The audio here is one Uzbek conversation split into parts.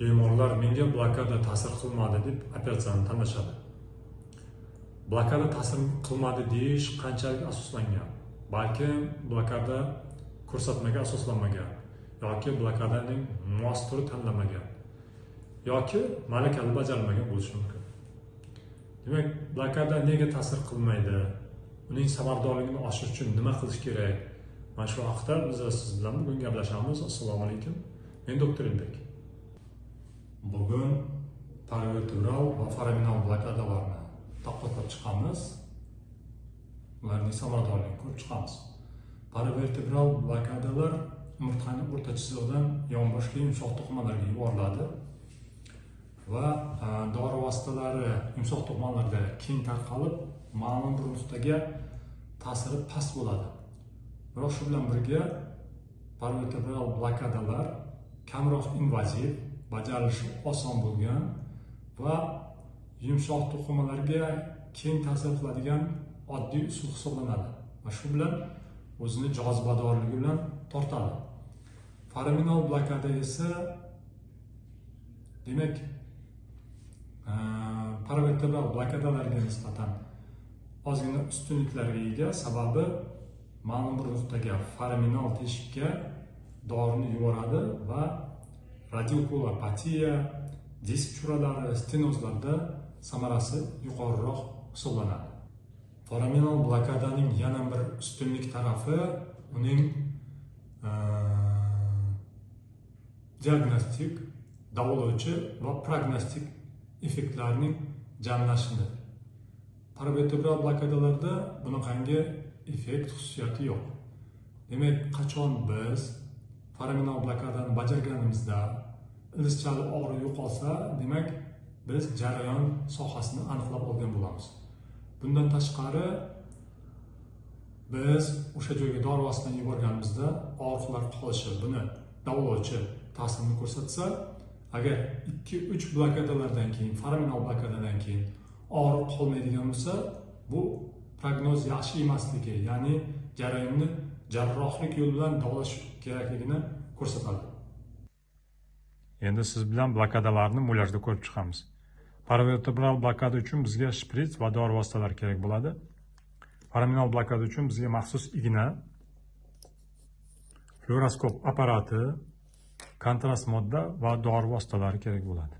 Bemorlar menga blokada ta'sir qilmadi deb operatsiyani tanlashadi. Blokada ta'sir qilmadi deyish qanchalik asoslangan? Balkim blokada ko'rsatmaga asoslanmagan yoki blokadaning mos turi tanlamagan yoki malakali bajarilmagan bo'lishi mumkin. Demak, blokada nega ta'sir qilmaydi? Uning samaradorligini oshirish uchun nima qilish kerak? Mana shu haqida biz siz bilan bugun gaplashamiz. Assalomu alaykum. Men doktor Elbek. Bugun paravertebral va foraminal blokadalarni taqqoslab chiqamiz. Ularning samaradorligini ko'rib chiqamiz. Paravertebral blokadalar umurtqaning o'rta chizig'idan yonboshga yumshoq to'qimalarga yuboriladi va dori vositalari yumshoq to'qimalarda keng tarqalib, ma'lum bir nuqtaga ta'siri past bo'ladi. Biroq shu bilan birga paravertebral blokadalar kamroq invaziv, bajarilishi oson bo'lgan va yumshoq to'qimalarga keng ta'sir qiladigan oddiy usul hisoblanadi va shu bilan o'zini jozibadorligi bilan tortadi. Foraminal blokada esa, demak, paravertebral blokadalarga nisbatan ozgina ustunliklarga ega, sababi ma'lum bir nuqtaga, foraminal teshikka dorini yuboradi va radikulopatiya, disk churalari, stenozlarda samarasi yuqoriroq hisoblanadi. Foraminal blokadaning yana bir ustunlik tarafi uning diagnostik, davolovchi va prognostik effektlarining jamlashida. Paravertebral blokadalarda bunaqangi effekt xususiyati yo'q. Demak, qachon biz foraminal blokadani bajarganimizda ildizchali og'riq yo'qolsa, demak biz jarayon sohasini aniqlab olgan bo'lamiz. Bundan tashqari biz o'sha joyga dori vositasini yuborganimizda og'riqlar qolishi, buni davolovchi ta'sirini ko'rsatsa, agar 2-3 blokadalardan keyin, foraminal blokadadan keyin og'riq qolmaydigan bo'lsa, bu prognoz yaxshi emasligi, ya'ni jarayonni jarrohlik yo'li bilan davolash kerakligini ko'rsatadi. Endi siz bilan blokadalarni mulyajda ko'rib chiqamiz. Paravertebral blokada uchun bizga shprits va dori vositalari kerak bo'ladi. Foraminal blokada uchun bizga maxsus igna, fluoroskop apparati, kontrast modda va dori vositalari kerak bo'ladi.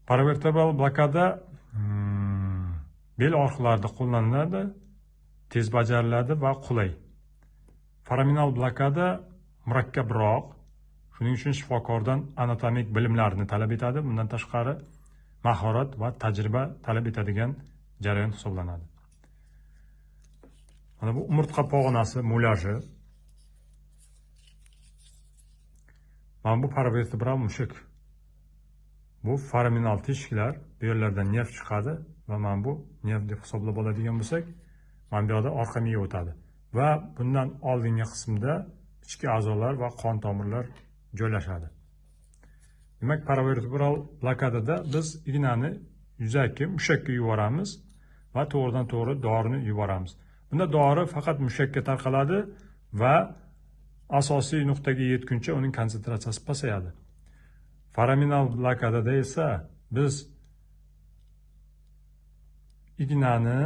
Paravertebral blokada bel og'riqlarida qo'llaniladi, tez bajariladi va qulay. Foraminal blokada murakkabroq, shuning uchun shifokordan anatomik bilimlarni talab etadi. Bundan tashqari mahorat va tajriba talab etadigan jarayon hisoblanadi. Mana bu umurtqa pog'onasi mulyaji. Mana bu paravertebral mushuk. Bu foraminal teshiklar, bu yerlardan nerv chiqadi va mana bu nerv deb hisoblab oladigan bo'lsak, mana bu yoqda orqa miya o'tadi va bundan oldingi qismda ichki a'zolar va qon tomirlar joylashadi. Demak, paravertebral blokadada biz ignani yuzaki mushakka yuboramiz va to'g'ridan to'g'ri dorini yuboramiz. Bunda dori faqat mushakka tarqaladi va asosiy nuqtaga yetguncha uning konsentratsiyasi pasayadi. Foraminal blokadada esa biz ignani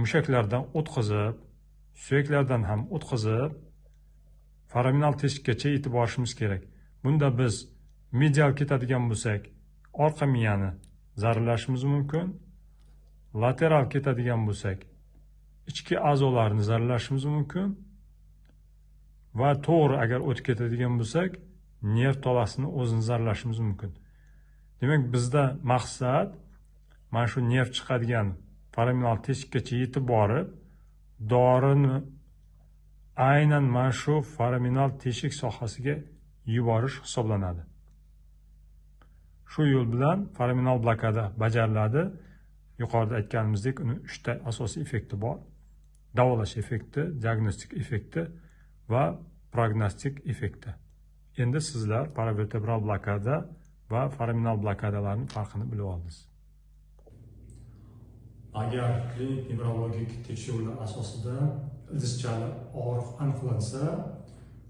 mushaklardan o'tkazib, suyaklardan ham o'tkazib, foraminal teshikkacha yetib borishimiz kerak. Bunda biz medial ketadigan bo'lsak, orqa miyani zararlashimiz mumkin. Lateral ketadigan bo'lsak, ichki a'zolarni zararlashimiz mumkin. Va to'g'ri agar o'tib ketadigan bo'lsak, nerv tolasini o'zini zararlashimiz mumkin. Demak, bizda maqsad mana shu nerv chiqadigan foraminal teshikkacha yetib borib, dorini aynan mana shu foraminal teshik sohasiga yuborish hisoblanadi. Shu yo'l bilan foraminal blokada bajariladi. Yuqorida aytganimizdek, uning 3 ta asosiy effekti bor: davolash effekti, diagnostik effekti va prognostik effekti. Endi sizlar paravertebral blokada va foraminal blokadalarning farqini bilib oldingiz. Agar klinik nevrologik tekshiruvlar asosida ildizchali og'riq aniqlansa,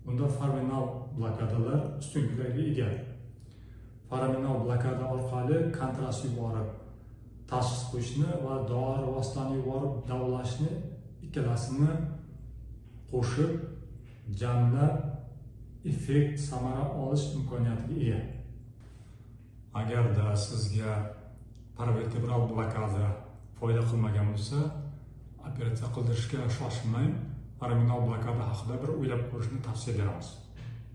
unda foraminal blokadalar ustunliklarga ega. Foraminal blokada orqali kontrast yuborib tashxis qo'yishni va dori vositani yuborib davolashni ikkalasini qo'shib jamlab effekt, samara olish imkoniyatiga ega. Agarda sizga paravertebral blokada foyda qilmagan bo'lsa, operatsiya qildirishga shoshilmang. Foraminal blokada haqida bir o'ylab ko'rishni tavsiya beramiz.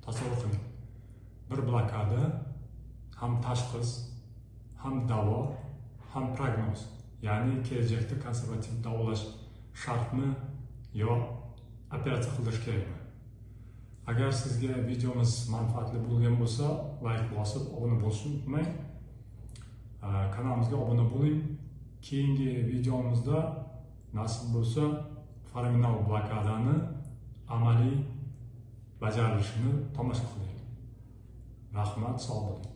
Tasavvur qiling. Bir blokada ham tashxis, ham davo, ham prognoz. Ya'ni kelajakda konservativ davolash shartmi yo operatsiya qildirish kerakmi? Agar sizga videomiz manfaatli bo'lgan bo'lsa, like bosib, obuna bo'lishni unutmang. Kanalimizga obuna bo'ling. Keyingi videomizda nasib bo'lsa foraminal blokadani amaliy bajarilishini tomosha qiling. Rahmat, sog' bo'ling.